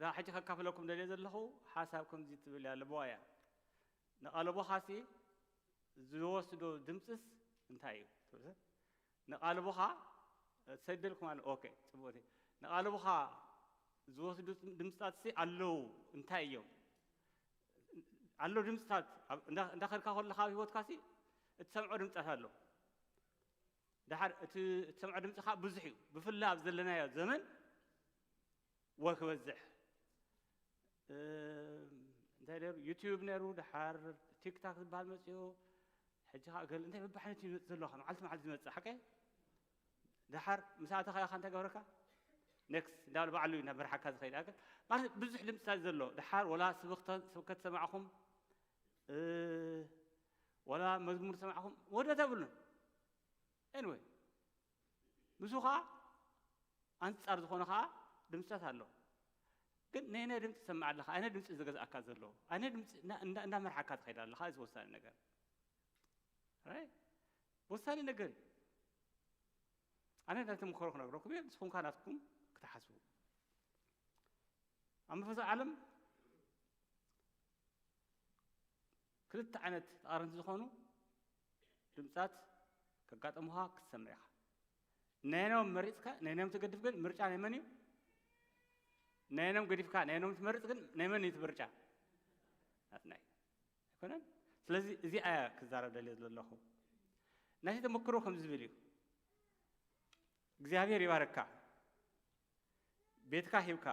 እዛ ሕጂ ከካፍለኩም ደልየ ዘለኹ ሓሳብ ከምዚ ትብል እያ፣ ለበዋ እያ። ንቓልቦኻሲ ዝወስዶ ድምፅስ እንታይ እዩ? ንቓልቦኻ ሰደልኩም ኣሎ። ኦኬ፣ ፅቡቅ። ንቓልቦኻ ዝወስዱ ድምፅታትሲ ኣለዉ፣ እንታይ እዮም? ኣሎ ድምፅታት ኣብ- እንዳ- እንዳኸድካ ከለኻ ኣብ ህይወትካሲ እትሰምዖ ድምፅታት ኣሎ። ድሓር እቲ እትሰምዖ ድምፂ ከዓ ብዙሕ እዩ፣ ብፍላይ ኣብ ዘለናዮ ዘመን ወ ክበዝሕ። እ፣ እንታይ ነሩ? ዩቲዩብ ነሩ፣ ድሓር ቲክታክ ዝበሃል መፅኡ። ሕጂ ከዓ ገለ እንታይ በብዓይነቱ ይመፅእ ዘሎ፣ ካብ መዓልቲ መዓልቲ ዝመፅእ ሓቀ። ድሓር ምስ ኣተኻዮ ከ እንታይ ገብረካ? ኔክስት እንዳበለ ባዕሉ እዩ ናብ መርሓካ ዝኸይድ። ኣገ- ማለት ብዙሕ ድምፅታት ዘሎ። ድሓር ወላ ስብክተ- ስብከት ሰማዕኹም፣ እ፣ ወላ መዝሙር ሰማዕኹም፣ ወደ ተብሉን። ኤንወይ፣ ንሱ ከዓ ኣንጻር ዝኾነ ከዓ ድምፅታት ኣሎ። ግን ነየናይ ድምፂ ትሰምዕ ኣለኻ? ኣነ ድምፂ ዝገዝኣካ ዘሎ? ኣነ ድምፂ እንዳ- እንዳ- እንዳመርሓካ ትኸይድ ኣለኻ? እዚ ወሳኒ ነገር። ራይት? ወሳኒ ነገር እዩ። ኣነ ናይ ተመክሮ ክነግረኩም እየ፣ ንስኹም ከ ናትኩም ክትሓስቡ። ኣብ መንፈሳዊ ዓለም ክልተ ዓይነት ተቓረንቲ ዝኾኑ ድምፃት ከጋጥሙኻ ክትሰምዕ ኢኻ። ነየኖም መሪፅካ ነየኖም ትገድፍ ግን ምርጫ ናይ መን እዩ? ነየኖም ገዲፍካ ነየኖም ትመርፅ ግን ናይ መን እዩ እቲ ምርጫ? ናትና እዩ። ኣይኮነን? ስለዚ እዚኣ እያ ክዛረብ ደልየ ዘለኹ። ናተይ ተመክሮ ከምዚ ዝብል እዩ። እግዚኣብሔር ይባርካ። ቤትካ ሂብካ፣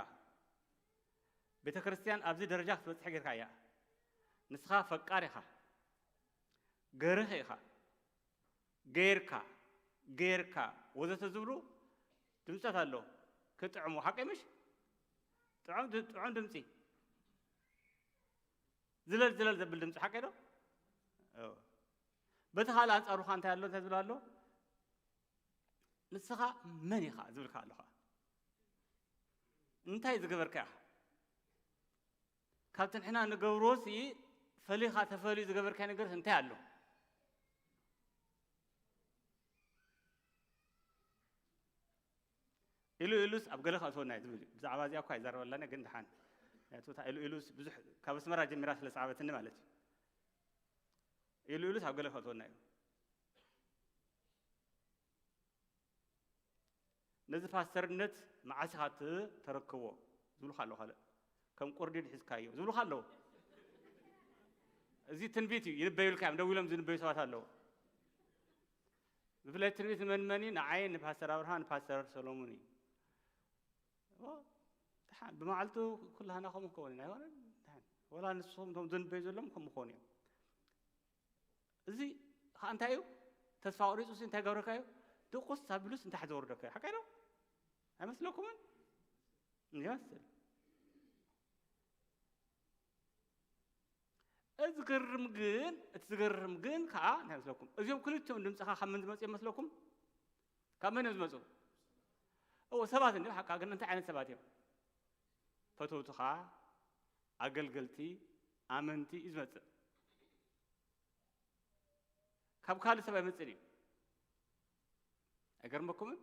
ቤተ ክርስቲያን ኣብዚ ደረጃ ክትበጽሕ ጌርካ እያ። ንስኻ ፈቃር ኢኻ፣ ገርህ ኢኻ፣ ጌርካ፣ ጌርካ ወዘተ ዝብሉ ድምጸት ኣለዉ። ክጥዕሙ፣ ሓቀይ ምሽ? ጥዑም ድ- ጥዑም ድምጺ። ዝለል ዝለል ዘብል ድምጺ፣ ሓቀይ ዶ? እዎ። በቲ ካልእ ኣንጻሩ ኸኣ እንታይ ኣሎ? እንታይ ዝብል ኣሎ? ንስኻ መን ኢኻ ዝብልካ ኣሎ ኸኣ። እንታይ ዝገበርካ ኢኻ? ካብቲ ንሕና ንገብሮሲ ፈሊኻ ተፈልዩ ዝገበርካዮ ነገርስ እንታይ ኣሎ? ኢሉ ኢሉስ ኣብ ገለ ከእትወና እዩ ዝብል እዩ። ብዛዕባ እዚኣ እኳ ኣይዛረበላን እየ፣ ግን ደሓን። ምኽንያቱ እታ ኢሉ ኢሉስ ብዙሕ ካብ ኣስመራ ጀሚራ ስለ ሰዓበትኒ ማለት እዩ። ኢሉ ኢሉስ ኣብ ገለ ከእትወና እዩ። ነዚ ፓስተርነት መዓስ ኢኻ ትተረክቦ ዝብሉኻ ኣለዉ። ካልእ ከም ቁርዲድ ሒዝካዮ ዝብሉኻ ኣለዉ። እዚ ትንቢት እዩ፣ ይንበዩልካ እዮም። ደው ኢሎም ዝንበዩ ሰባት ኣለዉ። ብፍላይ ትንቢት ንመን መን እዩ? ንዓይ፣ ንፓስተር ኣብርሃ፣ ንፓስተር ሰሎሙን እዩ። ኦ፣ ደሓን፣ ብመዓልቱ ኩላህና ከምኡ ክኸውን ኢና፣ ኣይኮነን? ደሓን። ወላ ንስኹም እቶም ዝንበዩ ዘለኹም ከምኡ ክኾኑ እዮም። እዚ ኸኣ እንታይ እዩ? ተስፋ ኣቑሪጹ ሲ እንታይ ገብረካ እዩ? ድቁስ ኣቢሉስ እንታይ ዘወርደካ እዩ? ሓቀይ ዶ? ኣይመስለኩምን? ይመስል። እዚ ዝገርም ግን፣ እቲ ዝገርም ግን ከኣ እንታይ መስለኩም? እዚኦም ክልቲኦም ድምጺ ከኣ ካብ መን ዝመጹ እዮም መስለኩም? ካብ መን እዮም ዝመጹ? እዎ፣ ሰባት እንዲዮም፣ ሓቃ ግን እንታይ ዓይነት ሰባት እዮም? ፈተውትኻ፣ ኣገልገልቲ፣ ኣመንቲ እዩ ዝመጽእ። ካብ ካልእ ሰብ ኣይመጽእን እዩ። ኣይገርመኩምን?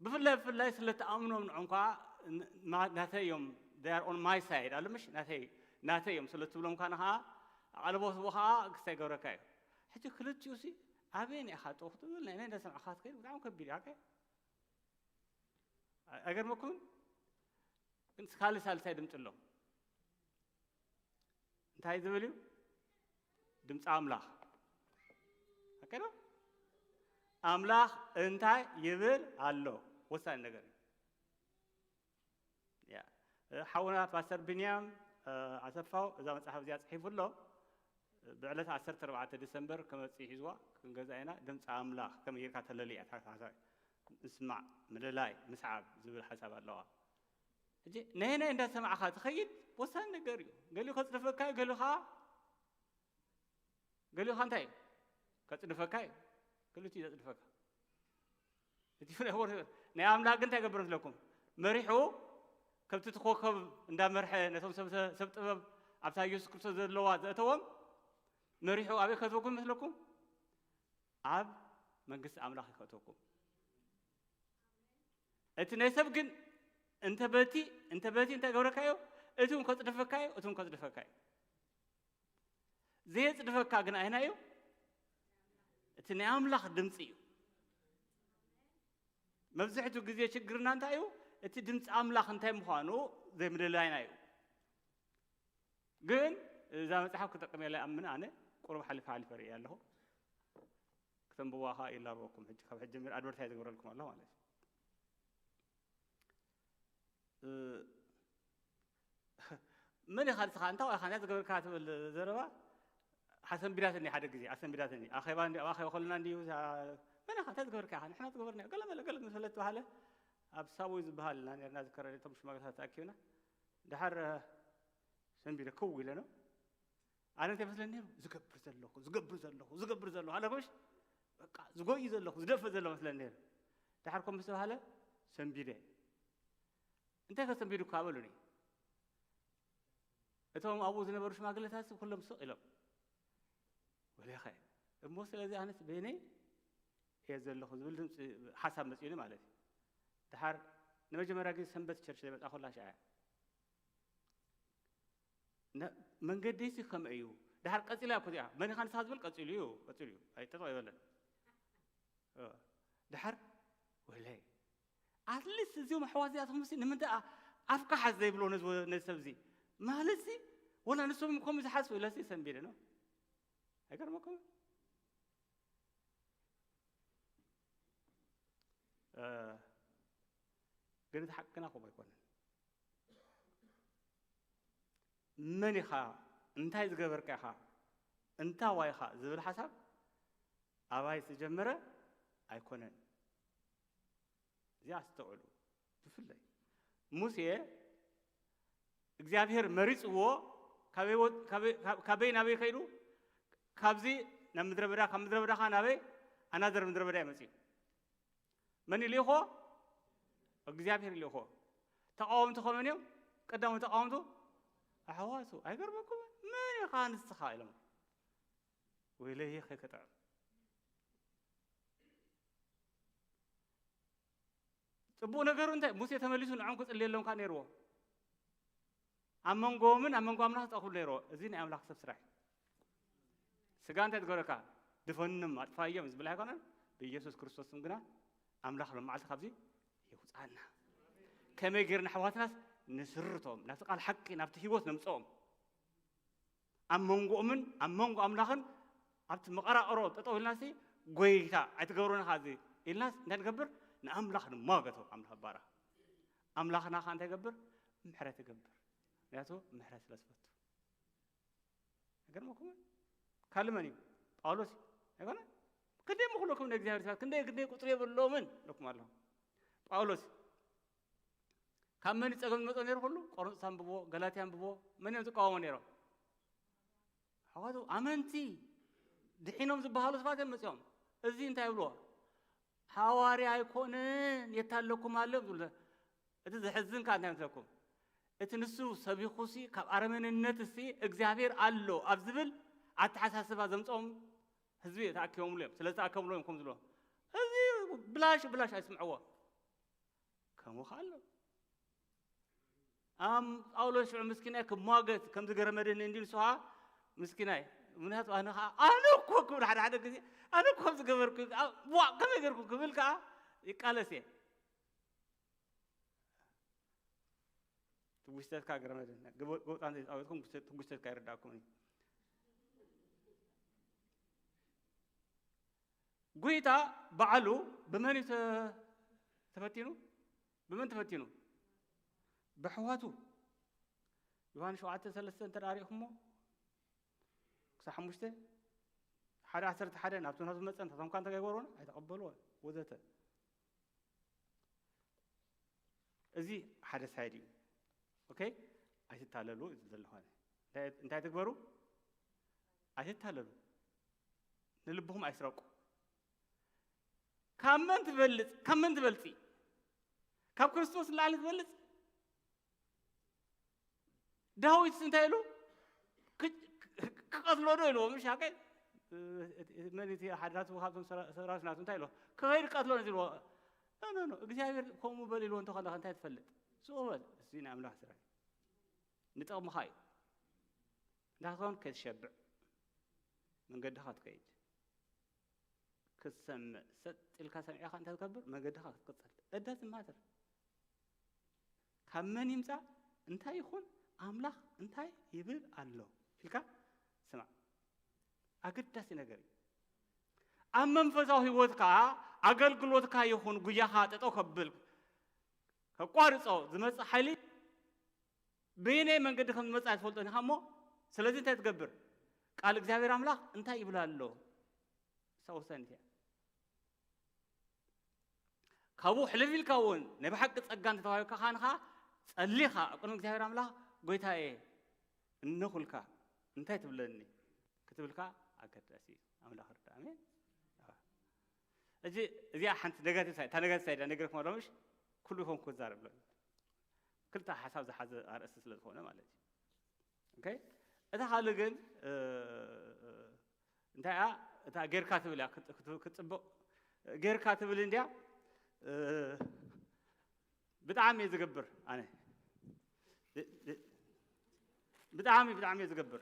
ብፍላይ፣ ብፍላይ ስለ ትኣምኖም ንዖም ከኣ ን- ማ- ናተይ እዮም፣ they are on my side፣ ኣሎ ምሽ? ናተይ፣ ናተይ እዮም ስለ ትብሎም ከኣ ንኸኣ ኣቓልቦ ትቦ ከኣ ክስታይ ገብረካ እዩ። ሕጂ ክልቲኡ ሲ ኣበየን ኢኻ ጠው ክትብል? ናይ ናይ እንዳሰማዕካ ክትከይድ ብጣዕሚ ከቢድ እዩ። ሓቀይ? ኣይገርመኩምን? ግን ካልእ ሳልሳይ ድምፂ ኣሎ። እንታይ ዝብል እዩ? ድምፂ ኣምላኽ። ሓቀይ ዶ? ኣምላኽ እንታይ ይብል ኣሎ? ወሳኒ ነገር እዩ። ያ። እ፣ ሓውና ፓስተር ቢንያም፣ እ፣ ኣሰፋው እዛ መጽሓፍ እዚኣ ጽሒፉ ኣሎ። ብዕለት ዓሰርተ ኣርባዕተ ዲሰምበር ክመጽእ ሒዝዋ ክንገዛ ኢና። ድምፂ ኣምላኽ ከመይ ጌርካ ተለልያ? እታ ሓሳብ ምስማዕ፣ ምልላይ፣ ምስዓብ ዝብል ሓሳብ ኣለዋ። ሕጂ ነየናይ እንዳሰማዕካ ትኸይድ ወሳኒ ነገር እዩ። ገሊኡ ከጽድፈካ እዩ፣ ገሊኡ ኸዓ፣ ገሊኡ ኸዓ እንታይ እዩ? ከጽድፈካ እዩ። ክልቲኡ እዩ ዘጽድፈካ። እቲ ናይ ወር-፣ ናይ ኣምላኽ ግን እንታይ ይገብር መስለኩም? መሪሑ፣ ከምቲ እቲ ኮከብ እንዳመርሐ ነቶም ሰብ፣ ሰብ ጥበብ ኣብታ ኢየሱስ ክርስቶስ ዘለዋ ዘእተዎም፣ መሪሑ ኣበይ ከእትወኩም መስለኩም? ኣብ መንግስቲ ኣምላኽ ከእትወኩም። እቲ ናይ ሰብ ግን እንተ በቲ እንተ በቲ እንታይ ገብረካዮ? እቲ እውን ከጽድፈካዮ፣ እቲ እውን ከጽድፈካዮ። ዘየጽድፈካ ግን ኣይናዮ? እቲ ናይ ኣምላኽ ድምፂ እዩ። መብዝሕትኡ ግዜ ችግርና እንታይ እዩ? እቲ ድምፂ ኣምላኽ እንታይ ምዃኑ ዘይምልላይና እዩ። ግን እዛ መጽሓፍ ክጠቅም እያ ኢለ ኣምን። ኣነ ቁሩብ ሓሊፈ ሓሊፈ ርእየ ኣለኹ። ክተንብዋ ኸዓ ይላበወኩም። ሕጂ ካብ ሕጂ ጀሚሩ ኣድቨርታይዝ ዝገብረልኩም ኣለኹ ማለት እዩ። እ፣ መን ኢኻ ንስኻ? እንታይ ኢኻ እንታይ ዝገበርካ ትብል ዘረባ ኣሰንቢዳትኒ። ሓደ ግዜ ኣሰንቢዳትኒ። ኣኼባ እንዲ-፣ ኣብ ኣኼባ ከለና እንድዩ እዛ፣ "መን ኢኻ? እንታይ ዝገበርካ ኢኻ?" "ንሕና ዝገበርና ገለ መለ ገለ ምስ በለት በሃለ ኣብ ሳቦይ ዝበሃል ኢና ነርና ዝከረ እቶም ሽማግለታት ተኣኪብና። ደሓር ሰንቢደ ክው ኢለ ነው። ኣነ እንታይ መስለኒ ነይሩ? ዝገብር ዘለኹ፣ ዝገብር ዘለኹ፣ ዝገብር ዘለኹ ኣለኩሽ። በቃ ዝጎይ ዘለኹ፣ ዝደፍእ ዘሎ መስለኒ ነይሩ። ደሓር ከም ምስ ተባሃለ ሰንቢደ። እንታይ ከሰንቢዱካ በሉኒ። እቶም ኣብኡ ዝነበሩ ሽማግለታት ኩሎም ስቕ ኢሎም። ወለኸ እሞ ስለዚ ኣነስ በይነይ እየ ዘለኹ ዝብል ድምፂ፣ ሓሳብ መፂኡኒ ማለት እዩ። ደሓር ንመጀመርያ ግዜ ሰንበት ቸርች ዘይመፃኹላ ሽዓ እያ። ነ-፣ መንገደይሲ ከመይ እዩ? ደሓር ቀፂላ እኮ እዚኣ። መን ኢኻ ንስኻ ዝብል ቀፂሉ እዩ፣ ቀፂሉ እዩ። ኣይጠጠው ኣይበለን። እ፣ ደሓር ወለይ። ኣትሊስት እዚኦም ኣሕዋት እዚኣቶምሲ ንምንታይ ኣ-፣ ኣፍካ ሓዝ ዘይብሎ ነዚ ወ-፣ ነዚ ሰብ እዚ? ማለትሲ፣ ወላ ንሶም ከምኡ ዝሓስቡ ኢለሲ ሰንቢደ ነው። ኣይገርመኩም? እ፣ ግን እቲ ሓቅና ከምኡ ኣይኮነን። መን ኢኻ? እንታይ ዝገበርካ ኢኻ? እንታዋይ ኢኻ? ዝብል ሓሳብ ኣባይ ዝተጀመረ ኣይኮነን። እዚኣ ኣስተውዕሉ። ብፍላይ ሙሴ እግዚኣብሔር መሪጽዎ ካበይ ወ-፣ ካበይ፣ ካብ-፣ ካበይ ናበይ ከይዱ? ካብዚ ናብ ምድረ በዳ፣ ካብ ምድረ በዳ ኸዓ ናበይ? ኣናዘር ምድረ በዳ እዩ መጺኡ። መን ይልእኾ? እግዚኣብሔር ይልእኾ። ተቃወምቱ ከመን እዮም? ቀዳሞት ተቃወምቱ ኣሕዋቱ። ኣይገርመኩምን? መን ኢኻ ንስኻ? ኢሎም። ወይለየ ከይከጥዕም። ጽቡቕ ነገሩ እንታይ? ሙሴ ተመሊሱ ንዖም ክጽልየሎም ከኣ ነይርዎ። ኣብ መንጎኦምን ኣብ መንጎ ኣምላኽ ጠቕብሉ ነይርዎ። እዚ ናይ ኣምላኽ ሰብ ስራሕ እዩ። ስጋ እንታይ ትገብረካ? ድፈንም ኣጥፋዮም ዝብል ኣይኮነን። ብኢየሱስ ክርስቶስ ስም ግና ኣምላኽ ሎም መዓልቲ ካብዚ የውጽኣና። ከመይ ጌርና ኣሕዋትናስ ንስርቶም? ናብቲ ቃል ሓቂ፣ ናብቲ ህይወት ነምጽኦም። ኣብ መንጎኦምን ኣብ መንጎ ኣምላኽን ኣብቲ መቐራቕሮ ጠጠው ኢልናሲ፣ "ጎይታ ኣይትገብሮን ኢኻ እዚ" ኢልናስ እንታይ ንገብር? ንኣምላኽ ንሟገቶ። ኣምላኽ ባራ ኣምላኽና ኸዓ እንታይ ይገብር? ምሕረት ይገብር። ምኽንያቱ ምሕረት ስለ ዝፈቱ። ኣይገርመኩምን? ካልእ መን እዩ? ጳውሎስ እዩ። ኣይኮነ? ክንደይ ምኽለኩም ንእግዚኣብሔር ሰባት፣ ክንደይ፣ ክንደይ ቁጽሪ የብሎምን ኢለኩም ኣለኹ። ጳውሎስ እዩ። ካብ መን እዩ ጸገም ዝመጾ ነይሩ? ኩሉ ቆሮንቶስ ኣንብቦ፣ ገላትያ ኣንብቦ። መን እዮም ዝቃወሞ ነይሮም? ኣሕዋቱ ኣመንቲ ድሒኖም ዝበሃሉ ሰባት እዮም መጺኦም። እዚ እንታይ ይብልዎ? ሃዋርያ ኣይኮነን፣ የታለኩም ኣሎ ዝብሉ። እቲ ዘሕዝን ከኣ እንታይ መስለኩም? እቲ ንሱ ሰቢኹሲ ካብ ኣረመኔነት ሲ እግዚኣብሔር ኣሎ ኣብ ዝብል ኣተሓሳስባ ዘምጽኦም ህዝቢ ተኣኪቦምሉ እዮም። ስለ ዝተኣከብሉ እዮም ከም ዝብሎ። እዚ ብላሽ ብላሽ ኣይስምዕዎ። ከምኡ ከኣ ኣሎ። ኣም ጳውሎስ ሽዑ ምስኪናይ ክሟገት ከም ዝገረመደኒ እንዲ ንሱ ኸኣ ምስኪናይ። ምኽንያቱ ኣነ ኸኣ፣ ኣነ እኮ ክብል ሓደ ሓደ ግዜ፣ ኣነ እኮ ከም ዝገበርኩ፣ ዋ፣ ከመይ ገርኩ ክብል ከኣ ይቃለስ እየ። ትጉስተትካ ገረመደኒ። ገቦ-፣ ጎብጣን ዘይጻወትኩም ትጉስተትካ ይርዳእኩም እዩ። ጎይታ ባዕሉ ብመን እዩ ተ-፣ ተፈቲኑ? ብመን ተፈቲኑ? ብኣሕዋቱ። ዮሃንስ ሸውዓተ ሰለስተ እንተ ደኣ ሪእኹሞ፣ ክሳብ ሓሙሽተ፣ ሓደ ዓሰርተ ሓደ ናብቲ ናቱ መጸ፣ ንሳቶም እኳ እንተ ገበሩን ኣይተቐበልዎን፣ ወዘተ። እዚ ሓደ ሳይድ እዩ። ኦኬ? ኣይትታለሉ እዩ ዘለኹ ኣነ። እንታይ፣ እንታይ ትግበሩ? ኣይትታለሉ። ንልብኹም ኣይስረቁ። ካብ መን ትበልጽ? ካብ መን ትበልጺ? ካብ ክርስቶስ ንላዕሊ ትበልጽ? ዳዊትስ እንታይ ኢሉ? ክ-፣ ክ-፣ ክቀትሎ ዶ ኢልዎ? ምሽ ሓቀይ? መን እቲ ሓደ ናቱ ካብቶም ሰራ-፣ ሰራዊት ናቱ እንታይ ኢልዎ? ክኸይድ ቀትሎ ነው ኢልዎ። ኖ፣ ኖ፣ ኖ። እግዚኣብሔር ከምኡ በል ኢልዎ እንተኾነ እንታይ ትፈልጥ? ስቕ በል፣ እዚ ናይ ኣምላኽ ስራሕ እዩ። ንጥቕምኻ እዩ። እንታይ ክትኸውን? ከይትሸብዕ፣ መንገድኻ ትከይድ። ክትሰምዕ፣ ሰጥ ኢልካ ሰሚዕኻ እንታይ ትገብር? መገድኻ ክትቅጽል። It doesn't matter። ካብ መን ይምጻእ፣ እንታይ ይኹን፣ ኣምላኽ እንታይ ይብል ኣሎ ኢልካ ስማዕ። ኣገዳሲ ነገር እዩ። ኣብ መንፈሳዊ ህይወትካ፣ ኣገልግሎትካ ይኹን ጉያኻ ጠጠው ከብል፣ ከቋርጾ ዝመጽእ ሓይሊ በየናይ መንገዲ ከም ዝመጽእ ኣይትፈልጦን ኢኻ እሞ፣ ስለዚ እንታይ ትገብር? ቃል እግዚኣብሔር ኣምላኽ እንታይ ይብል ኣሎ? እሳ ወሳኒት እያ። ካብኡ ሕልፍ ኢልካ እውን ናይ ብሓቂ ጸጋ እንተተዋሂብካ ኻንኻ ጸሊኻ ኣብ ቅድሚ እግዚኣብሔር ኣምላኽ፣ "ጎይታዬ፣ እነኹልካ እንታይ ትብለኒ?" ክትብልካ ኣገዳሲ እዩ። ኣምላኽ ርዳ። ኣሜን። ሕጂ እዚኣ ሓንቲ ነጋቲቭ ሳይድ፣ እታ ነጋቲቭ ሳይድ ነግረኩም ኣሎ፣ ምሽ? ኩሉ ይኾንኩ ክዛረብ ኣሎ። ክልተ ሓሳብ ዝሓዘ ኣርእስቲ ስለ ዝኾነ ማለት እዩ። ኦኬ? እታ ካልእ ግን፣ እ፣ እንታይ እያ? እታ ጌርካ ትብል እያ፣ ክት-፣ ክት-፣ ክትጽብቕ ጌርካ ትብል እንድያ። እ፣ ብጣዕሚ እየ ዝገብር ኣነ። ብ-፣ ብ-፣ ብጣዕሚ፣ ብጣዕሚ እየ ዝገብር።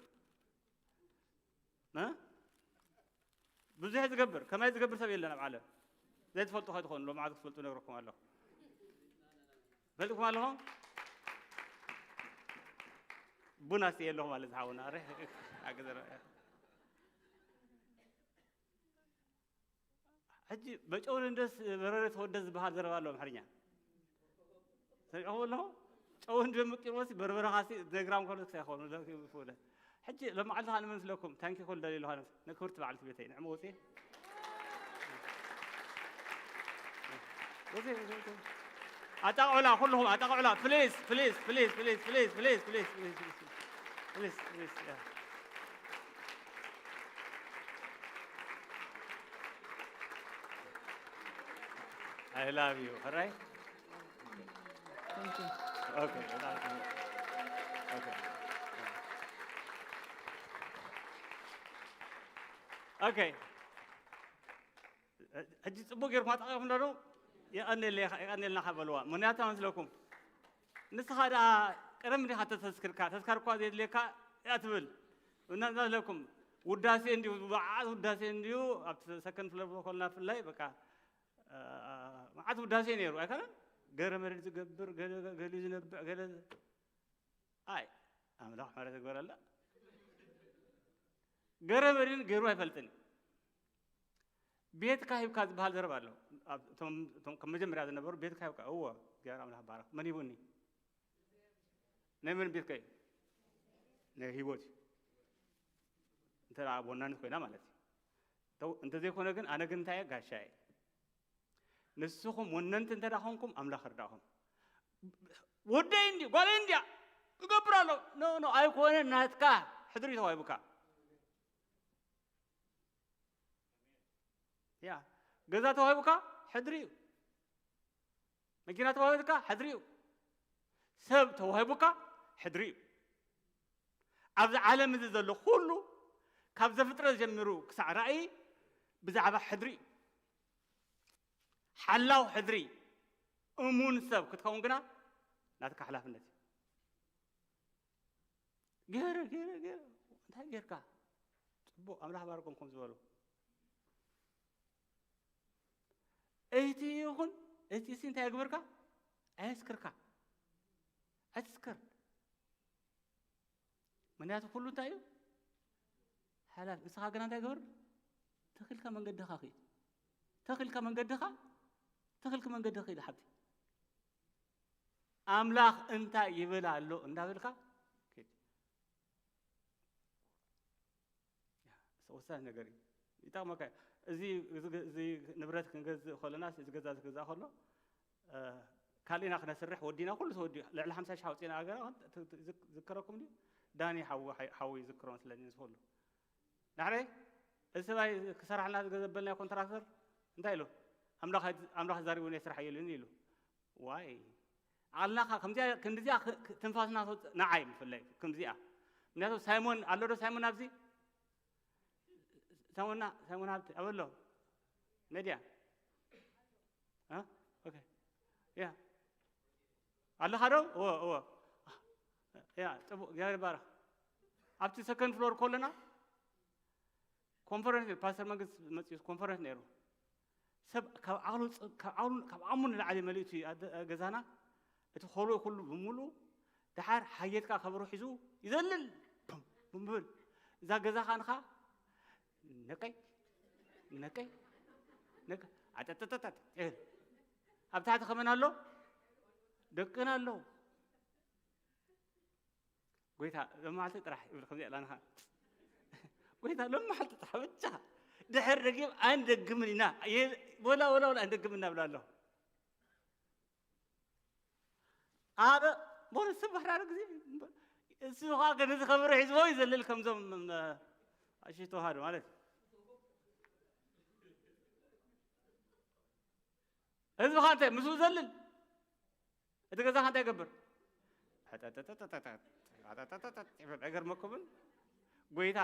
እ? ብዙሕ ዝገብር፣ ከማይ ዝገብር ሰብ የለን ኣብ ዓለም። ዘይትፈልጡ ከይትኾኑ፣ ሎማዓንቲ ክትፈልጡ ነግረኩም ኣለኹ። ፈልጥኩም ኣለኹም? ቡን ኣስትየ ኣለኹ ማለት ዝሓውና። ኣረ፣ ኣገዘረ። ሕጂ በጨው እንደስ በረረ ተወደ ዝበሃል ዘረባ ኣሎ ኣምሓርኛ። ሰሚዕኹም ኣለኹም? ጨው እንደምቂርዎስ በርበረ ኻሲ ነግራም ከሎ ክሳይ ኾኑ ለኪ ፍለ። ሕጂ ለመዓልቲ ኻን ምን ስለኩም ታንኪ ኮል ደሊሉ ኻን ነክብርቲ በዓልቲ ቤተይ ንዕሞ ወፂ። ወፂ፣ ወፂ፣ ወፂ። ኣጣቕዑላ፣ ኩልኹም ኣጣቕዑላ፣ ፕሊዝ፣ ፕሊዝ፣ ፕሊዝ፣ ፕሊዝ፣ ፕሊዝ፣ ፕሊዝ፣ ፕሊዝ፣ ፕሊዝ፣ ፕሊዝ፣ ፕሊዝ፣ ያ። I love you. ሕራይ? Thank you. ኦኬ፣ በጣም ጥሩ። ኦኬ። ኦኬ። ሕጂ ጽቡቅ ጌርኩም ኣጣቂኹም ዶ? የቐኔለይ፣ የቐኔልና ካ በልዋ። ምክንያቱ ኣመስለኩም። ንስኻ ደኣ ቀደም እንዲኻ ተተስክርካ፣ ተስካር እኳ ዘየድልየካ እያ ትብል። እና፣ እና ዝለኩም ውዳሴ እንዲሁ፣ ብዓት ውዳሴ እንዲሁ፣ ኣብ ሰከንድ ፍለር ኮልና ፍላይ፣ በቃ፣ አ፣ መዓት ውዳሴ ነይሩ፣ ኣይኮነን? ገረ መሬት ዝገብር፣ ገለ፣ ገሊኡ ዝነብዕ፣ ገለ፣ ኣይ፣ ኣምላኽ ምሕረት ይግበረላ። ገረ መሬት ገይሩ ኣይፈልጥን እዩ። ቤትካ ሂብካ ዝበሃል ዘረባ ኣሎ። ኣብ፣ እቶም፣ እቶም ከም መጀመርያ ዝነበሩ ቤትካ ሂብካ፣ እወ፣ እግዚኣብሔር ኣምላኽ ባረኽ። መን ሂቡኒ? ናይ መን ቤትካ እዩ? ናይ ህይወት እዩ። እንተ ደኣ ወናኒት ኮይና ማለት እዩ። እንተ-፣ እንተዘይኮነ ግን ኣነ ግን እንታይ እየ? ጋሻ እየ። ንስኹም ወነንቲ እንተ ደኣ ኾንኩም ኣምላኽ ርዳእኹም። ወደይ እንዲ፣ ጓለይ እንድያ፣ እገብር ኣሎ። ኖ፣ ኖ፣ ኣይኮነን ናትካ። ሕድሪ ተዋሂቡካ። ያ፣ ገዛ ተዋሂቡካ፣ ሕድሪ እዩ። መኪና ተዋሂቡካ፣ ሕድሪ እዩ። ሰብ ተዋሂቡካ፣ ሕድሪ እዩ። ኣብዚ ዓለም እዚ ዘሎ ኩሉ፣ ካብ ዘፍጥረት ጀሚሩ ክሳዕ ራእይ፣ ብዛዕባ ሕድሪ እዩ። ሓላው ሕድሪ፣ እሙን ሰብ ክትኸውን ግና ናትካ ሓላፍነት እዩ። ገይረ፣ ገይረ፣ ገይረ፣ እንታይ ጌርካ? ጽቡቕ፣ ኣምላኽ ባርኮም ከም ዝበሉ። እቲ ይኹን፣ እቲ ሲ እንታይ ግበርካ? ኣየስክርካ። ኣይትስከር። ምክንያቱ ኩሉ እንታይ እዩ? ሓላል። ንስኻ ግና እንታይ ግበር? ተኺልካ መንገድኻ ኺድ። ተኺልካ መንገድኻ፣ ተኺልኪ መንገድኺ ኺድ ሓብቲ። ኣምላኽ እንታይ ይብል ኣሎ እንዳበልካ ኪድ። ያ፣ ወሳኝ ነገር እዩ። ይጠቕመካ እዩ። እዚ፣ እዚ፣ እዚ ንብረት ክንገዝእ ከለና፣ እዚ ገዛ ዝግዛእ ከሎ፣ እ፣ ካልእና ክነስርሕ ወዲና፣ ኩሉ ተወዲኡ፣ ልዕሊ ሓምሳ ሺሕ ኣውፂና ሃገር፣ ት-፣ ት-፣ ዝክ-፣ ዝከረኩም ድዩ? ዳኒ ሓው-፣ ሓይ-፣ ሓወይ ዝክሮ መስለኒ፣ እዚ ኩሉ። ዳሕረይ፣ እዚ ሰብኣይ ክሰርሓልና ዝገዘበልና ኮንትራክተር እንታይ ኢሉ? ኣምላኽ ኣይ-፣ ኣምላኽ ዛሪቡኒ ስራሕ የሉኒ ኢሉ። ዋይ። ዓቕልናኻ ከምዚኣ፣ ከምዚኣ ክ-፣ ክ-፣ ትንፋስና ትወፅእ ንዓይ ብፍላይ ከምዚኣ። ምክንያቱ ሳይሞን ኣሎ ዶ ሳይሞን ኣብዚ? ሳይሞንና፣ ሳይሞን ሃብቲ ኣበሎ። ነድያ? እ? ኦኬ። ያ። ኣለኻ ዶ? እወ፣ እወ። ያ፣ ጽቡቕ፣ እግዚኣብሔር ይባረኽ። ኣብቲ ሰከንድ ፍሎር ከለና ኮንፈረንስ ነይሩ፣ ፓስተር መንግስት መጺኡ ኮንፈረንስ ነይሩ። ሰብ ካብ ዓቕሉ ጽ-፣ ካብ ዓቕሉ፣ ካብ ዓቕሙ ንላዕሊ መሊእቱ እዩ ኣደ-፣ ገዛና። እቲ ኮሎ ኩሉ ብምሉኡ፣ ደሓር ሓየትካ ከበሮ ሒዙ ይዘልል። ቡም፣ ቡም ብብል። እዛ ገዛ ከኣ ንኻ ነቀይ፣ ነቀይ፣ ነቀይ፣ ዓጠጠጠጠጥ ይብል። ኣብ ታሕቲ ከመን ኣሎ? ደቅና ኣለዉ። ጎይታ፣ ሎማዓልቲ ጥራሕ ይብል ከምዚ ኣላንኻ። ጎይታ፣ ሎማዓልቲ ጥራሕ ብቻ። ድሕር ደጊም ኣይንደግምን ኢና። የ-፣ ወላ፣ ወላ፣ ወላ ኣይንደግምን እናብላ ኣሎ። ኣረ፣ ቦነ ሰብ ባሕራሪ ግዜ፣ እሱ ኸዓ ግን እዚ ከበሮ ሒዝዎ ይዘልል ከምዞም፣ እ፣ ኣሽሽ ተዋህዶ ማለት እዩ። ህዝቢ ኸዓ እንታይ? ምስኡ ዘልል። እቲ ገዛ እንታይ ይገብር? ሕጠጠጠጠጠጠ፣ ሕጠጠጠጠጠ ይብል። ኣይገርመኩምን? ጎይታ፣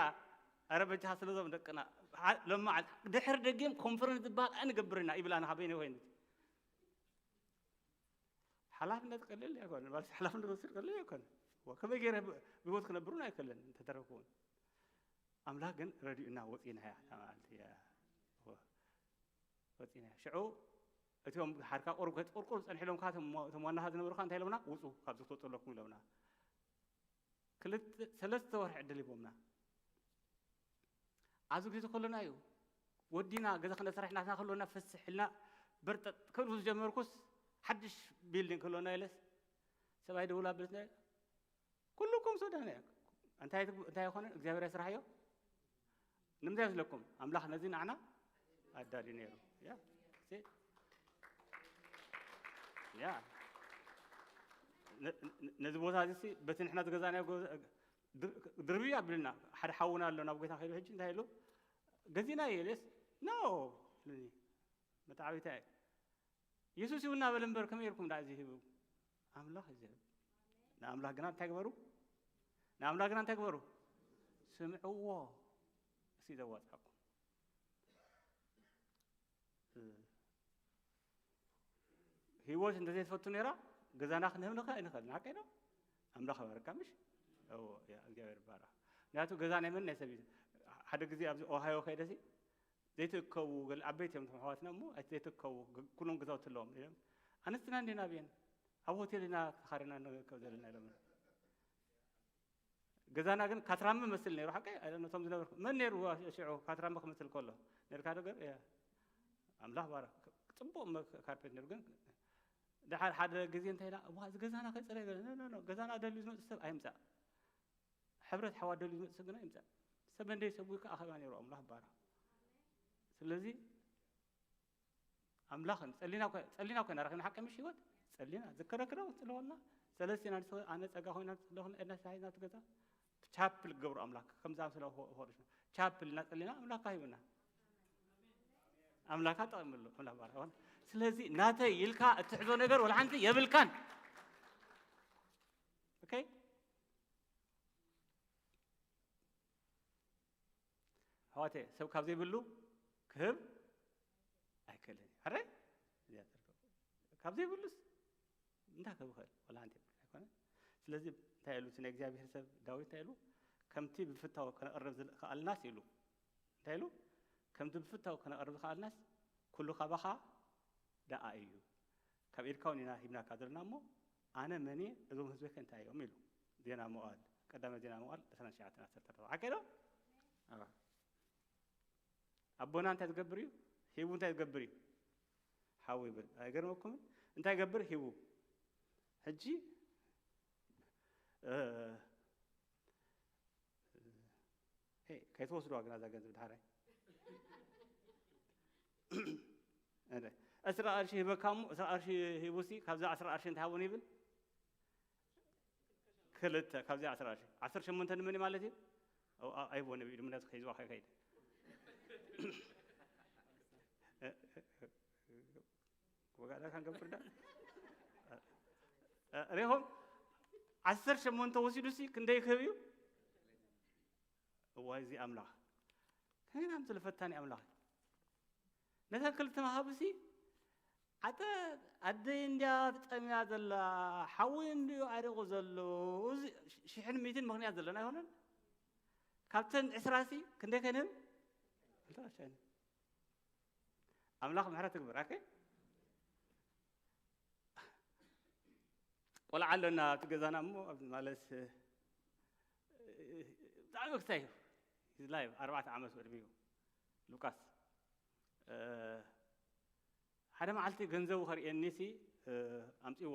ኣረ በጃኻ ስለዞም ደቅና፣ ሓ-፣ ሎማዓል ድሕሪ ደጊም ኮንፈረንስ ዝበሃል ኣይንገብርና ይብላና በይነ ኮይኑ። ሓላፍነት ቀሊል ኣይኮነን። ማለት ሓላፍነት ወስድ ቀሊል ኣይኮነን። ወ-፣ ከመይ ገይረ ብ-፣ ብህይወት ክነብሩን ኣይከለን እንተተረፍኩውን። ኣምላኽ ግን ረዲኡና ወፂና እያ፣ እታ መዓልቲ እያ። ወ-፣ ወፂና እያ። ሽዑ እቲኦም ሓርካ ቁሩብ ከይትቁርቁር ጸንሒሎም ከኣ እቶም ሞ-፣ እቶም ዋናኻ ዝነበሩኻ እንታይ ኢሎምና? "ውጹ፣ ካብዚ ክትወጹ ኣለኩም" ኢሎምና። ክልተ፣ ሰለስተ ወርሒ ዕድል ሂቦምና። ኣብዚ ግዜ ከሎና እዩ ወዲና ገዛ ክነሰርሕ ናትና ከሎና ፍስሕ ኢልና በርጠጥ ክብል ዝጀመርኩስ ሓድሽ ቢልዲንግ ከሎና ኢለስ ሰብኣይ ደውል ኣበለትና፣ "ኩልኩም ሱዳን እያ። እንታይ ትግ-፣ እንታይ ይኾነ እግዚኣብሔር ስራሕዮ ንምንታይ ይመስለኩም? ኣምላኽ ነዚ ንዓና ኣዳልዩ ነይሩ። ያ፣ ሲ-፣ ያ። ነ-፣ ነ-፣ ነዚ ቦታ እዚ ሲ በቲ ንሕና ዝገዛእናዮ ገዛ-፣ ድር-፣ ድርብዩ ኣቢልና፣ ሓደ ሓውና ኣሎ ናብ ጌታ ከይዱ ሕጂ እንታይ ኢሉ? "ገዚእና እዩ" ኢለስ፣ "ኖ" ኢሉኒ። መተዓቢታይ፣ "የሱስ ይሁን" እናበለ እምበር ከመይ ጌርኩም ደኣ እዚ ሂቡ? ኣምላኽ እዩ ዝህብ። ንኣምላኽ ግና እንታይ ግበሩ? ንኣምላኽ ግና እንታይ ግበሩ? ስምዕዎ። እሱ እዩ ዘዋጽኣኩም። እ፣ ህይወት እንተዘይትፈቱ ነይራ፣ ገዛና ክንህብ ንኽእል ኣይንኽእልን። ሓቀይ ዶ? ኣምላኽ ይባርካ፣ ምሽ? እዎ፣ ያ፣ እግዚኣብሔር ይባረኽ። ምክንያቱ ገዛ ናይ መን? ናይ ሰብ እዩ። ሓደ ግዜ ኣብዚ ኦሃዮ ከይደሲ፣ ዘይትእከቡ፣ ገለ ዓበይቲ እዮም እቶም ኣሕዋትና እሞ፣ ኣይ-፣ ዘይትእከቡ፣ ግ-፣ ኩሎም ገዛውቲ ኣለዎም ኢሎም። ኣንስትና እንዲና ኣብየን፣ ኣብ ሆቴል ኢና ተኻሪና ንርከብ ዘለና ኢሎም። ገዛና ግን ካትራመ መስል ነይሩ፣ ሓቀይ? ኣይ፣ ነቶም ዝነበርኩ፣ መን ነይሩ ሽዑ ካትራመ ክመስል ከሎ? ነርካ ዶ ገር-፣ እያ። ኣምላኽ ባረኽ። ጽቡቕ መ-፣ ካርፔት ነይሩ፣ ግን ድሓር ሓደ ግዜ እንታይ ኢላ፣ "እዋ፣ እዚ ገዛና ከይጸረየ ገለ?" ኖ፣ ኖ፣ ኖ፣ ገዛና ደልዩ ዝመጽእ ሰብ ኣይምጻእ። ሕብረት ሓዋ ደልዩ ዝመጽእ ሰብ ግና ይምጻእ። ሰብ እንደይ ሰብ ከኣ ኣኼባ ነይሩ፣ ኣምላኽ ባረኽ። ስለዚ ኣምላኽ ጸሊና ኮ-፣ ጸሊና ኮይና ረኺብና ሓቂ ምሽ ህይወት ጸሊና ዝከረክረ ጽለወልና ሰለስቲና ንስ-፣ ኣነ ጸጋ ኮይና ጽለኹን ኤድና ሳይና ትገዛ ቻፕል ገብሩ ኣምላኽ ከምዛ ስለ ሆ-፣ ሆርሽና ቻፕል እና ጸሊና ኣምላኽ ሂብና ኣምላኻ ጠቕምሉ ኣምላኽ ባርካ። ስለዚ ናተይ ኢልካ እትሕዞ ነገር ወላ ሓንቲ የብልካን። ኦኬ? ኣሕዋተይ፣ ሰብ ካብ ዘይብሉ ክህብ ኣይክእልን እዩ። ሕራይ? እዚኣ ትርከብ። ካብ ዘይብሉስ እንታይ ክህብ ይኽእል? ወላ ሓንቲ ኣይኮነን። ስለዚ እንታይ ኢሉ እቲ ናይ እግዚኣብሔር ሰብ ዳዊት እንታይ ኢሉ? "ከምቲ ብፍታው ከነቕርብ ዝኸኣልናስ" ኢሉ። እንታይ ኢሉ? "ከምቲ ብፍታው ከነቕርብ ዝኸኣልናስ ኩሉ ካባኻ ደኣ እዩ። ካብ ኢድካ እውን ኢና ሂብናካ ዘለና እሞ፣ ኣነ መን እየ? እዞም ህዝበይ ከ እንታይ እዮም?" ኢሉ። ዜና መዋዕል፣ ቀዳማይ ዜና መዋዕል ዕስራን ትሽዓተን ዓሰርተ ኣርባዕተ። ሓቀይ ዶ? ኣዎ። ኣቦና እንታይ ዝገብር እዩ? ሂቡ እንታይ ዝገብር እዩ? ሓዊ ይብል። ኣይገርመኩምን? እንታይ ይገብር? ሂቡ። ሕጂ፣ እ፣ ሄ፣ ከይትወስድዋ ግና እዛ ገንዘብ ድሓራይ። እንደ፣ ዕስራ ቅርሺ ሂበካ እሞ፣ ዕስራ ቅርሺ ሂቡሲ፣ ካብዛ ዕስራ ቅርሺ እንታይ ሃቡን ይብል? ክልተ፣ ካብዚ ዕስራ ቅርሺ። ዓሰርተ ሸሞንተ ንመን እዩ ማለት እዩ? ኣው-፣ ኣ-፣ ኣይቦን እዩ፣ ኢሉ ምክንያቱ ሒዝዋ ከይከይድ። ወጋዳ ካንገብር ዳ? ሪኹም? ዓሰርተ ሸሞንተ ወሲዱሲ ክንደይ ክህብ እዩ? እዋይ፣ እዚ ኣምላኽ ከመይ ናምስለ ፈታኒ ኣምላኽ እዩ። ነተን ክልተ መሃብሲ ዓጠ ኣደይ እንድያ ትጠምያ ዘላ፣ ሓዊ እንድዩ ዓሪቑ ዘሎ። እዚ ሽሕን ሚእትን ምኽንያት ዘለና ኣይኮነን? ካብተን ዕስራ ሲ ክንደይ ከይነን? ክልተ ቅርሺ ኣይነን። ኣምላኽ ምሕረት ትግብር። ኣከ ቆልዓ ኣለና ኣብቲ ገዛና እሞ፣ ኣብዚ ማለት ብጣዕሚ ክሳይ እዩ። ላይቭ ኣርባዕተ ዓመት ዕድሚኡ ሉቃስ። ሓደ መዓልቲ ገንዘቡ ከርእየኒሲ ኣምፅዎ